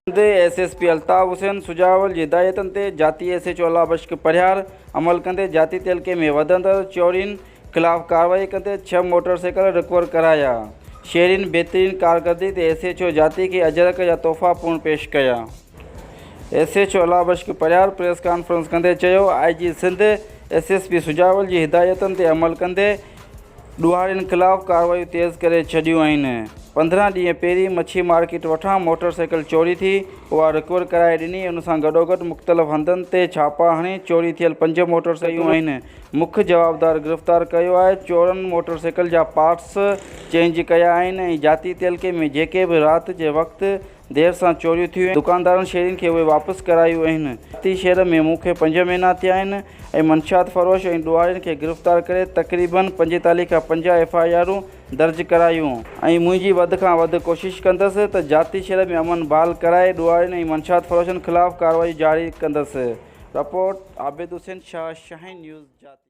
Sindh S S P Altaf Hussain Sujawal جي هدايتن تي جاتي S H O Allah Bakhsh Parhiyar عمل ڪندي جاتي تعلقي ۾ وڌندڙ چورين خلاف ڪارروائي ڪندي ڇهه موٽر سائيڪل رڪور ڪرايا. شهرين بهترين ڪارڪردگي تي ايس ايڇ او جاتي کي اجرڪ جا تحفا پڻ پيش ڪيا. S H O Allah Bakhsh Parhiyar press conference ڪندي چيو I G Sindh S S P Sujawal جي هدايتن تي عمل ڪندي ڏوهارين خلاف ڪارروايون تيز ڪري ڇڏيون آهن، 15 ڏينهن پهرين مڇي مارڪيٽ وٺان موٽر سائيڪل چوري ٿي، اها رڪور ڪرائي ڏني، ان سان گڏوگڏ مختلف هنڌن تي ڇاپا هڻي چوري ٿيل پنج موٽر سائيڪلون آهن، مک جوابدار گرفتار ڪيو آهي، چورن موٽر سائيڪل جا پارٽس چينج ڪيا آهن ۽ جاتي تعلقي ۾ جيڪي به رات جي وقت دير سان چوريون ٿيون آهن، دڪاندارن شهرين کي اهي واپس ڪرايون آهن. جاتي شهر ۾ مون کي پنج مهينا ٿيا آهن ۽ منشيات فروش ۽ ڏوهارين کي گرفتار ڪري تقريبن 45 کان 50 ايف I آرون درج ڪرايون ۽ منهنجي وڌ کان وڌ ڪوشش ڪندس ته جاتي شهر ۾ امن بحال ڪرائي ڏوهارين ۽ منشيات فروشن خلاف ڪارروائيون جاري ڪندس. رپورٽ، عابد حسين شاهه، شاهين نيوز، جاتي.